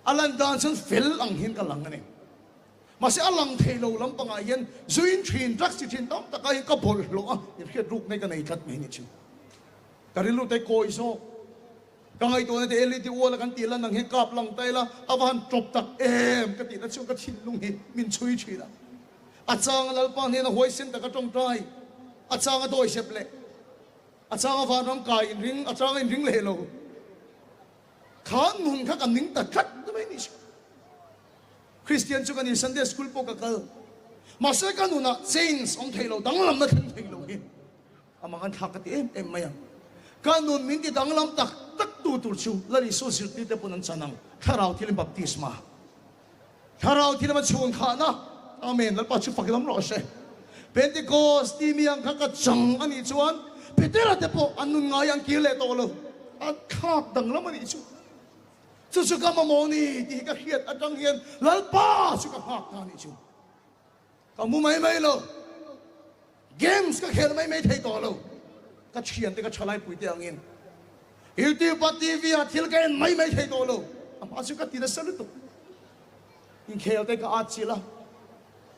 A lan dan chuan fel ang hian ka lang a ni. Mahse a lang thei lo lampangah hian zuin thin, drugs ti thin tam takah hian ka bawlhhlawh a, inhriat rukna hi ka nei tlat mai a ni thin. Ka rilru te kawi zawk. Ka ngaihtuahna te LED ual a kan tih lan ang hian kap lang ta ila a va han tawp tak em ka tihna chuan ka thinlung hi min chhui thin a. A changa Lalpa hnena huaisen taka tawngtai, a changa dawihzep leh a changa vanram kai inring, a changa inring leh lo kha nun kha ka ning ta tlat mai ni. Kristian chu ka ni, Sunday school pawh ka kal. Mahse ka nunah change awm thei lo, danglamna thleng thei lo hi. Amah an thlak ka ti em em mai ang. Ka nun min ti danglam tak tak tu tur chu Lal Isua zirtirte pawn an chan ang, Thlarau thilin baptisma. Thlarau thilin a chhun khahna. Amen. Lalpa chu fak lam rawh se. Pentecost timi ang kha ka chang a nih chuan Petera te pawh an nun ngai an kir leh tawh lo. An thlak danglam a nih chu. Chu chu ka mamawh ni tih hi ka hriat atang hian Lalpa chu ka nghak ta a nih chu. Ka mu mai mai lo. Games ka khel mai mai thei tawh lo. Ka thiante ka thalai te angin YouTube a TV ah thil ka en mai mai thei tawh lo. A hma chu ka ti nasa lutuk. Inkhel te ka at chilh a.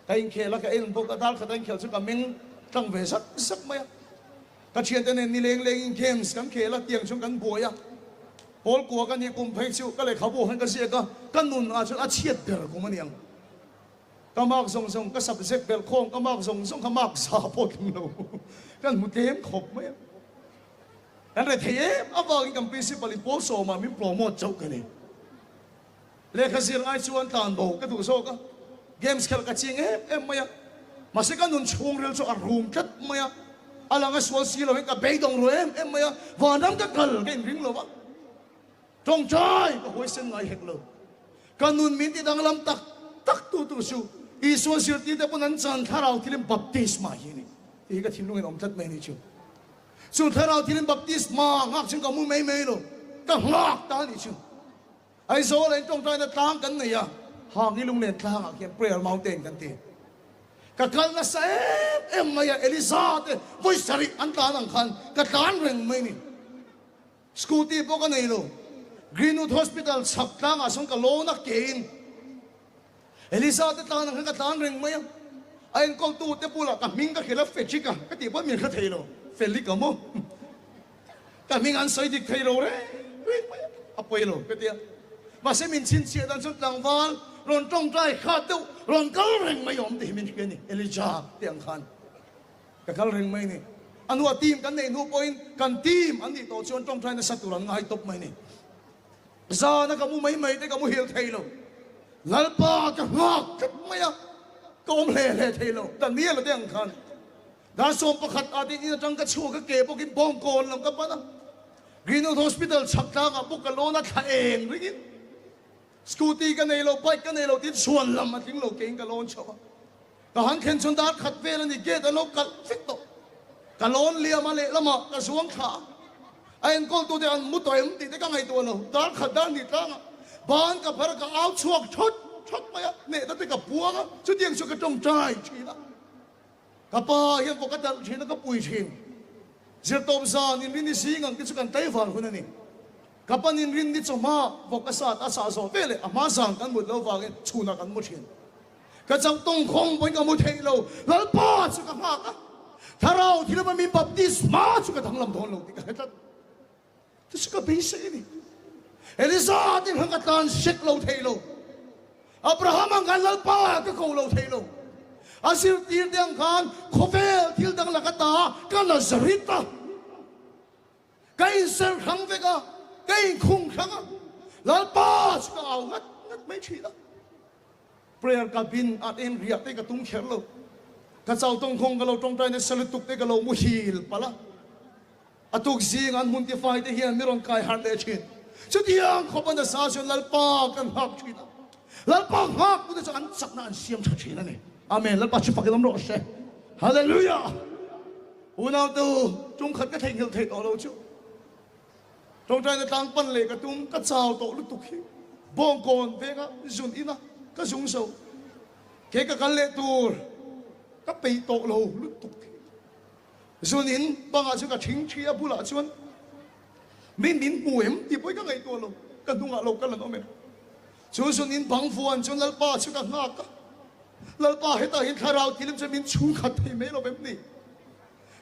Ka inkhel a ka en bawk a dar khat a inkhel chu ka meng tlang ve zak zak mai a. Ka thiante nen ni leng lengin games kan khel a tiang chuan kan buai a. Pawl kua ka nih kum phei chu ka lehkhabu khan ka ziak a ka nun ah chuan a chhiat ber kum a ni ang. Ka mark zawng zawng, ka subject belh khawm, ka mark zawng zawng kha mark za pawh tling lo. Kan hmu tlem khawp mai a. Kan rethei em avangin kan principal in pawl sawmah min promote chauh ka ni. Lehkha zir ngai chuan tlan bo ka duh zawk a, games khelh ka ching em em mai a. Mahse ka nun chhungril chu a rum tlat mai a. A lang a sual si lo hian ka beidawng ru em em mai a, vanram ka kal ka inring lo a, tawngtai ka huaisen ngai hek lo. Ka nun min ti danglam tak tak tu tu chu Isua zirtirte pawn an chan thlarau thilin baptisma hi a ni tih hi ka thinlungin a awm tlat mai a ni chu. Chu thlarau thilin baptisma nghak chuan ka mu mai mai lo, ka nghak ta a nih chu. Aizawl ah in tawngtaina tlang kan nei a, Hangi Lunglen tlangah khian Prayer Mountain kan ti. Ka kal nasa em em mai a, Eliza te vawi sarih an tlan ang khan ka tlan reng mai ni. Scooty pawh ka nei lo. Greenwood Hospital chhak tlangah sawn ka lawn a kein Eliza te tlan ang khan ka tlan reng mai a. A enkawltu te bulah ka hming ka hrilh a, Fejika ka tih pawh min hre thei lo. Felika maw? Ka hming an sawi dik thei lo reng reng mai a, a pawi lo ka ti a. Mahse min chhinchhiah dan chuan tlangval rawn tawngtai khat deuh rawn kal reng mai awm tih hi min hria a ni, Elijah tih ang khan ka kal reng mai a ni. A hnua team kan neih hnu pawhin kan team an nih tawh chuan tawngtai nasa tur an ngai tawp mai a ni. Zana ka mu mai mai te ka muhil thei lo. Lalpa ka nghak tlat mai a, ka awm hle hle thei lo. Daniel-a te ang khan Dar 11 ah te in atang ka chhuak a, ke bawkin Bawngkawn lam ka pan a, Greenwood Hospital chhak tlangah bawk ka lawn a, thla eng ringin scooty ka nei lo, bike ka nei lo tiin chhuan lam a tling lo kein ka lawn chho a. Ka han thlen chuan dar khat vel a ni, gate an lo kalh vek tawh. Ka lawn liam a, lehlamah ka zuang thla a, a enkawltute an mu tawh em tih te ka ngaihtuah lo, dar khat dar hnih tlangah ban ka phar a, ka au chhuak thawt thawt mai a, nehna te ka puang a, chutiang chu ka tawngtai thin a. Ka pa hian vawk a talh thin a, ka pui thin. Zirtawp zan inrin ni zing ang te chu kan tlaivar hun a ni. Ka pan inrin ni chawhma vawk a sat a sah zawh veleh a hma zan kan mut lo vangin chhunah kan mu thin. Ka chauh tawngkhawng pawhin ka mu theih lo. Lalpa chu ka nghak a, Thlarau thilama min baptisma chu ka danglam dawn lo tih ka hre tlat. Chu chu ka beisei a ni. Elisa te khan ka tlan sek lo thei lo. Abraham ang khan Lalpa ka ko lo thei lo. A zirtir te ang khan khawvel thil dang laka ta ka Nazareth a. Ka inser hrang vek a, ka inkhung hrang a. Lalpa chu ka au ngat ngat mai thin a. Prayer cabin ah te hian riah te ka tum kher lo. Ka chau tawngkhawng ka lo tawngtai nasa lutuk te ka lo muhil palh a. A tuk zing an hmun tifai te hian mi rawn kai harh leh thin. Chutiang khawp a nasa chuan Lalpa kan nghak thin a. Lalpa nghak tute chu an chakna an siam tha thin a ni. Amen. Lalpa chu fakin awm rawh se. Hallelujah. Unau te u, tum khat ka theihnghilh theih tawh lo chu. Tawngtaina tlang pan leh ka tum, ka chau tawh lutuk hi. Bawngkawn venga zun ina ka zung zo. Kei ka kal leh tur ka peih tawh lo lutuk hi. Zun in bangah chu ka thing thi a, bulah chuan mi min hmu em tih pawhin ka ngaihtuah lo, ka hnungah lo kal an awm em. Chu zun in bang vuan chuan Lalpa chu ka nghak a, Lalpa hetah hian thlarau thilim chuan min chhungkhat thei mai lo em ni?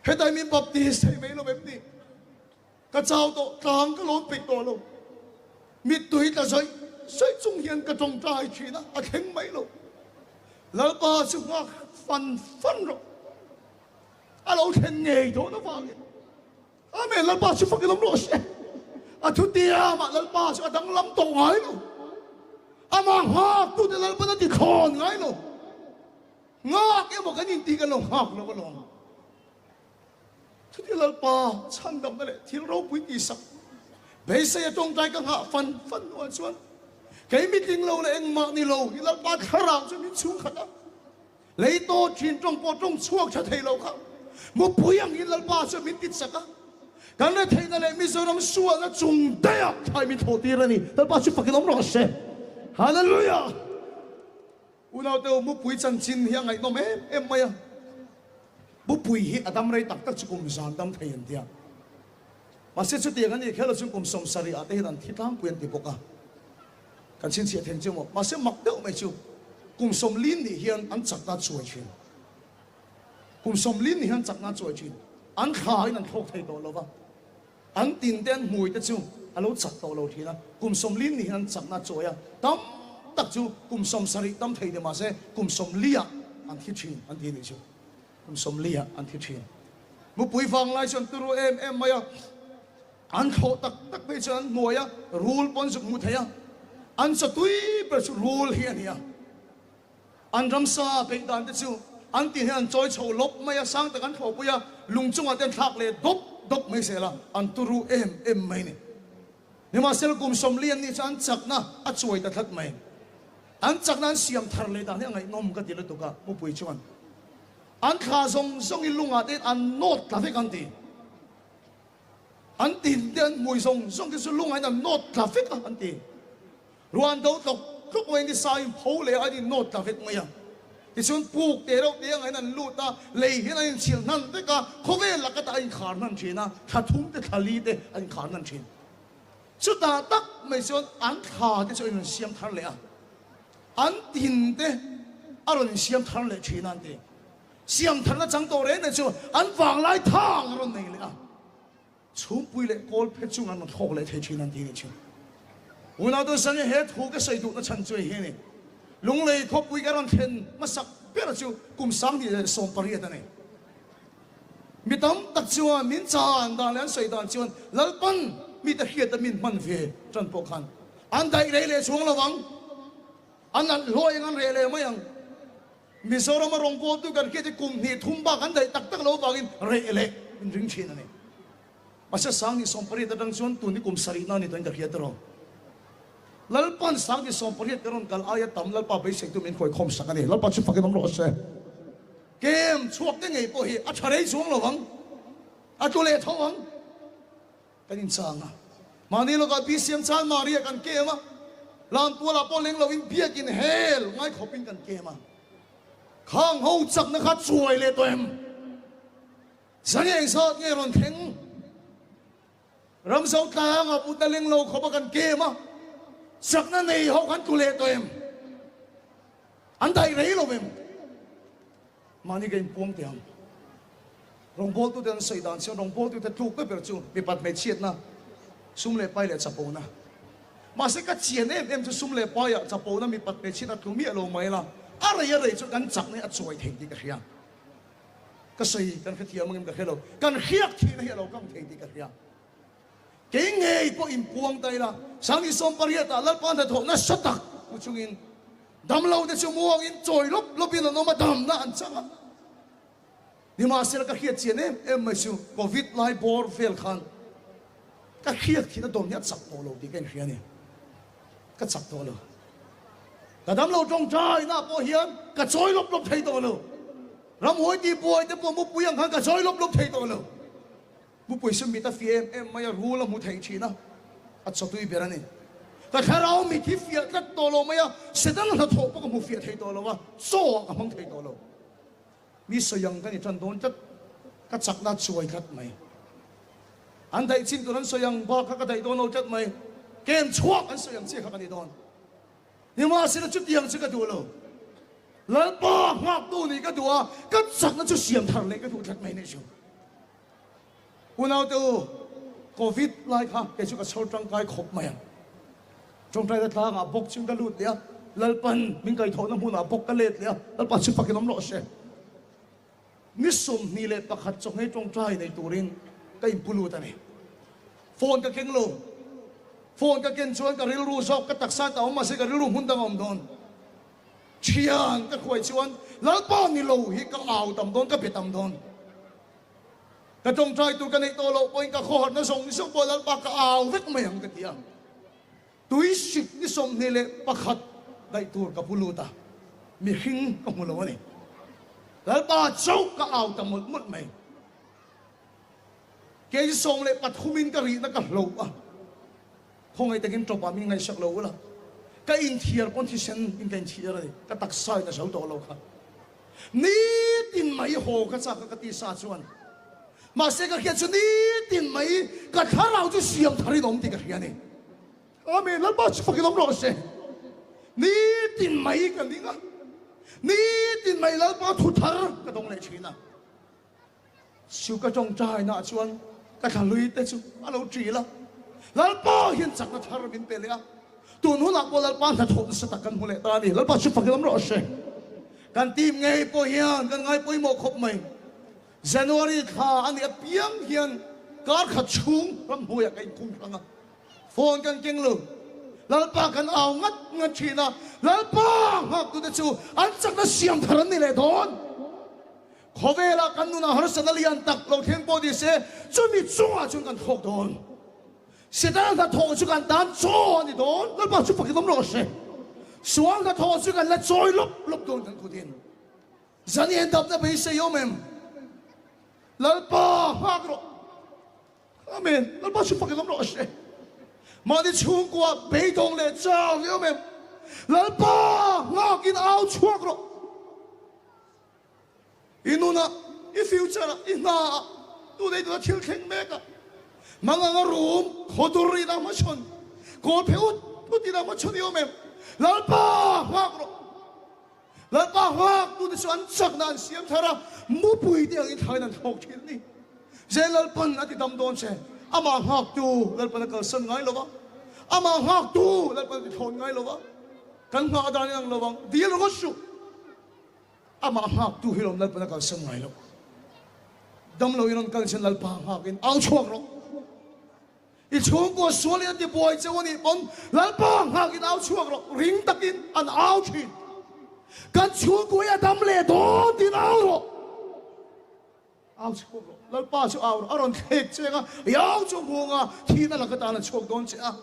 Hetah hian min baptist thei mai lo em ni? Ka chau tawh, tlang ka lawn peih tawh lo. Mittui tla zawih zawih chung hian ka tawngtai thin a, a thleng mai lo. Lalpa chu nghak fan fan rawh. A lo thlen ngei dawn avangin Amen Lalpa chu fakin awm rawh se. A thutiamah Lalpa chu a danglam tawh ngai lo. Amah nghaktute Lalpan a ti thlawn ngai lo. Nghak emaw kan intih kan lo nghak lo alawm. Chuti Lalpa chhandamna leh thil ropui tihsak beisei a tawngtai ka nghah fan fan hnuah chuan kei mitling lo leh engmah ni lo hi Lalpa thlarau chu min chhungkhat a. Lei tawt thin tawng pawh tawng chhuak tha thei lo kha mupui angin Lalpa chuan min titsak a, kan retheihna leh Mizoram sualna chung daih ah thlai min thlawh tir a ni. Lalpa chu fakin awm rawh se. Hallelujah! Unaute u, mupui chanchin hi a ngaihnawm em em mai a. Mupui hi a dam rei tak tak chu kum zan dam thei an tia. Mahse chutiang a ni kher lo chuan kum 70 ah te hian an thi tlangpui an ti bawk a. Kan chhinchhiah theng chu maw? Mahse mak deuh mai chu kum 40 nih hian an chakna a chuai thin. Kum 40 nih hian an chakna a chuai thin. An thla in an thlawk thei tawh lo va, an tin te an hmui te chu a lo chak tawh lo thin a. Kum 40 nih hian an chakna a chuai a, tam tak chu kum 70 tam thei ni mahse kum 40 ah an thi thin an ti nih chu. Kum 40 ah an thi thin. Mupui vanglai chu an turu em em mai a. An thlawh tak tak phei chuan an hnuai a, rul pawn zuk hmu thei a, an chaw tui ber chu rul hi a ni a. An ramsa beih dan te chu an tin hian an chawi chho lawp mai a, sang tak an thlawhpui a, lung chungah te an thlak leh dawp dawp mai zel a, an turu em em mai a ni. Nimahsela kum 40 an nih chuan an chakna a chuai ta tlat mai. An chakna an siam thar leh dan hi a ngaihnawm ka ti lutuk a, mupui chuan an thla zawng zawng i lungah te an nawt tla vek an ti. An tin te an hmui zawng zawng te chu lungah in an nawt tla vek a an ti. Ruan do tlawk tlawk mai ni sa in pho leh a an in nawt tla vek mai a. Tichuan puk te reuh te angah hian an lut a, lei hian an inchhilh hnan vek a, khawvel lak ata a inkhar hnan thin a, thla thum te thla li te a inkhar hnan thin. Chutah tak mai chuan an thla te chu a inrawn siam thar leh a, an tin te a rawn insiam thar leh thin a an ti. Siam tharna chang tawh reng reng chu an vanglai thang a rawn nei leh a. Chhungpui leh kawl phe chung an rawn thlawk leh thei thin an ti nih chu. Unau tu Sani he thu ka sawi duhna chhan chu hei hi a ni. Lunglei khawpui ka rawn thlen hmasak ber chu kum 2018 a ni. Mi tam tak chuan min chan dan leh an sawi dan chuan Lalpan mite hriata min hman ve tan pawh khan an daih rei leh chuang lo ang, an alh hluai ang an reh leh mai ang. Mizorama rawngbawltu kan hriat hi kum hnih thum bak an daih tak tak lo vangin reh leh min ring thin a ni. Mahse 2018 atang chuan tun hi kum sarihna a ni tawhin ka hria tawh. Lalpan 2018 ka rawn kal aia tam Lalpa beiseitu min khawikhawm sak a ni. Lalpa chu fakin awm rawh se. Kem chhuak te ngei pawh hi a tha rei chuang lo ang, a tlu leh tho ang. Kan inchang a, mahni lawkah BCM chan Maria kan kem a, Lamtualah pawh leng loin biakin hel ngai khawpin kan kem a. Khang ho chakna kha chuai leh tawh em? Zan engzat nge rawn thleng? Ramzo tlangah putna leng lo khawpa kan kem a, chakna nei ho kan tlu leh tawh em? An daih rei lo em? Mahni ka inpuang teh ang. Rawngbawltute an sawi dan chuan rawngbawltute tlukna ber chu mipat hmeichhiatna, sum leh pai leh chapona. Mahse ka chian em em chu sum leh paiah chapona mipat hmeichhiatna tlu miah lo mai la, a rei a rei chu kan chakna hi a chuai thei tih ka hria. Ka sawi kan hrethiam angem ka hre lo, kan hriak thihna hi a lo kang thei tih ka hria. Kei ngei pawh inpuang ta ila, 2018 ah Lalpa hnathawh nasa tak hmu chungin Damlo te chu muangin chawi lawp lawpin an awm a, damna an chang a. Nimahsela ka hriat chian em em mai chu Covid lai bawr vel khan ka hriat thihna dawn hi a chak tawh lo tih ka inhria a ni. Ka chak tawh lo. Ka damlo tawngtaina pawh hian ka chawi lawp lawp thei tawh lo. Ramhuai tihbuai te pawh mupui ang khan ka chawi lawp lawp thei tawh lo. Mupui chu mit a fiah em em mai a, rul a hmu thei thin a, a chawtui ber a ni. Ka thlarau mit hi fiah tlat tawh lo mai a, Satan hnathawh pawh ka hmu fiah thei tawh lo a, chaw ah ka hmang thei tawh lo. Mi sawi ang ka ni tan dawn tlat, ka chakna a chuai tlat mai. An daih chin tur an sawi ang bak kha ka daih dawn lo tlat mai, kem chhuak an sawi ang chiah kha ka ni dawn. Nimahsela chutiang chu ka duh lo. Lalpa nghaktu nih ka duh a, ka chakna chu siam thar leh ka duh tlat mai nih chu. Unaute u, Covid lai kha kei chu ka chhawr tangkai khawp mai ang. Tawngtaina tlangah bawk chu ka lut leh a, Lalpan min kaihthawhna hmunah bawk ka let leh a, Lalpa chu fakin awm rawh se. Ni 21 chawhmeh tawngtai nei turin ka inpu lut a ni. Phone ka keng lo. Phone ka ken chuan ka rilru zawk ka taksa ta awm mahse ka rilru hmun dang a awm dawn. Thian ka hruai chuan Lalpa ni lo hi ka au tam dawn, ka be tam dawn. Ka tawngtai tur ka neih tawh loh pawhin ka khawharna zawng zawng pawh Lalpa ka au vek mai ang ka ti a. Tui sik ni 21 daih tur ka pu lut a, mihring ka hmu lo a ni. Lalpa chauh ka au ta mawlh mawlh mai. Kei 13 in ka rihna ka hloh a. Khawngaih takin tawpah min ngaihsak lo ula, ka inthiar pawn thisen in ka inthiar a ni, ka taksa in a zo tawh lo kha. Nitin mai haw ka chak a ka ti sa chuan, mahse ka hriat chu nitin mai ka thlarau chu siam thar in awm tih ka hria a ni. Amen, Lalpa chu fakin awm rawh se. Nitin mai ka ning a, nitin mai Lalpa thu thar ka dawng leh thin a. Chu ka tawngtainaah chuan ka thlalui te chu a lo ṭil a, Lalpa hian chakna thar min pe leh a, tun hunah pawh Lalpa hnathawh nasa tak kan hmu leh ta a ni. Lalpa chu fakin awm rawh se. Kan team ngei pawh hian kan ngai pawimawh khawp mai. January thla a nih apiang hian kar khat chhung ramhnuaiah ka inkhung hrang a, phone kan keng lo. Lalpa kan au ngat ngat ṭhin a, Lalpa nghaktute chu an chakna siam thar an ni leh dawn. Khawvela kan nunah harsatna lian tak lo thleng pawh ni se, chumi chungah chuan kan thawk dawn. Setana hnathawh chu kan tan chaw a ni dawn, Lalpa chu fakin awm rawh se. Sual hnathawh chu kan la chawi lawp lawp dawn kan kutin. Zan i endapna beisei awm em? Lalpa nghak rawh. Amen. Lalpa chu fakin awm rawh se. Mahni chhungkua beidawng leh chau i awm em? Lalpa nghakin au chhuak rawh. I nunah, i future-ah, i hnaah, tunei tuna thil thleng mekah, mangang a rum, khawdur ina hmachhawn, kawl phe ut ut ina hmachhawn i awm em? Lalpa nghak rawh. Lalpa nghak tute chu an chakna an siam thar a, mupui te angin thlain an thlawk thin a ni. Zel Lalpan a ti dam dawn che, amah nghaktu Lalpan a kalsan ngai lo va, amah nghaktu Lalpan a ti thlawn ngai lo va, kan nghah dan in ang lo vang, dil rawh suh. Amah nghaktu hi lawm Lalpan a kalsan ngai lo. Damlo in rawn kal chuan Lalpa nghakin au chhuak rawh. I chhungkua sualin a ti buai cheu a nih pawn Lalpa nghakin au chhuak rawh. Ring takin an au thin. Kan chhungkua hi a dam leh dawn tiin au rawh. Au chhuak rawh. Lalpa chu au rawh. A rawn thlek cheng a, i au chu hmung a, thihna laka tan a chhuak dawn che a,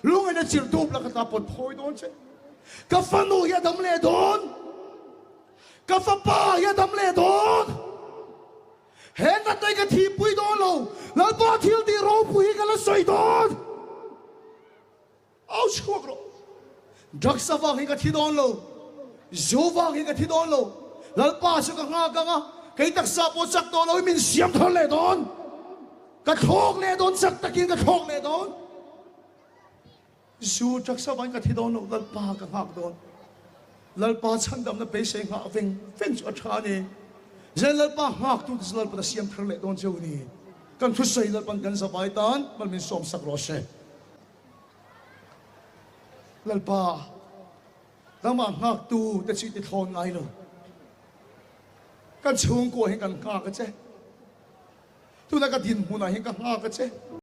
lungaina chirh dup laka ta pawt phawi dawn che. Ka fanu hi a dam leh dawn. Ka fapa hi a dam leh dawn. He natna hi ka thihpui dawn lo. Lalpa thil tih ropui hi ka la sawi dawn. Au chhuak rawh. Drugs avang hi ka thi dawn lo. Zu vang hi ka thi dawn lo. Lalpa chu ka nghak ang a, kei taksa pawh chak tawh loin min siam thar leh dawn. Ka thlawk leh dawn, chak takin ka thlawk leh dawn. Zu, drugs avangin ka thi dawn lo, Lalpa ka nghak dawn. Lalpa chhandamna beisei nghah veng veng chu a tha a ni. Zen Lalpa nghaktute chu Lalpan a siam thar leh dawn cheu a ni. Kan thusawi Lalpan kan zavai tan mal min sawmsak rawh se. Lalpa, nangmah nghaktu te chu i ti thlawn ngai lo. Kan chhungkua hi kan nghak a che. Tuna ka dinhmunah hian ka nghak a che.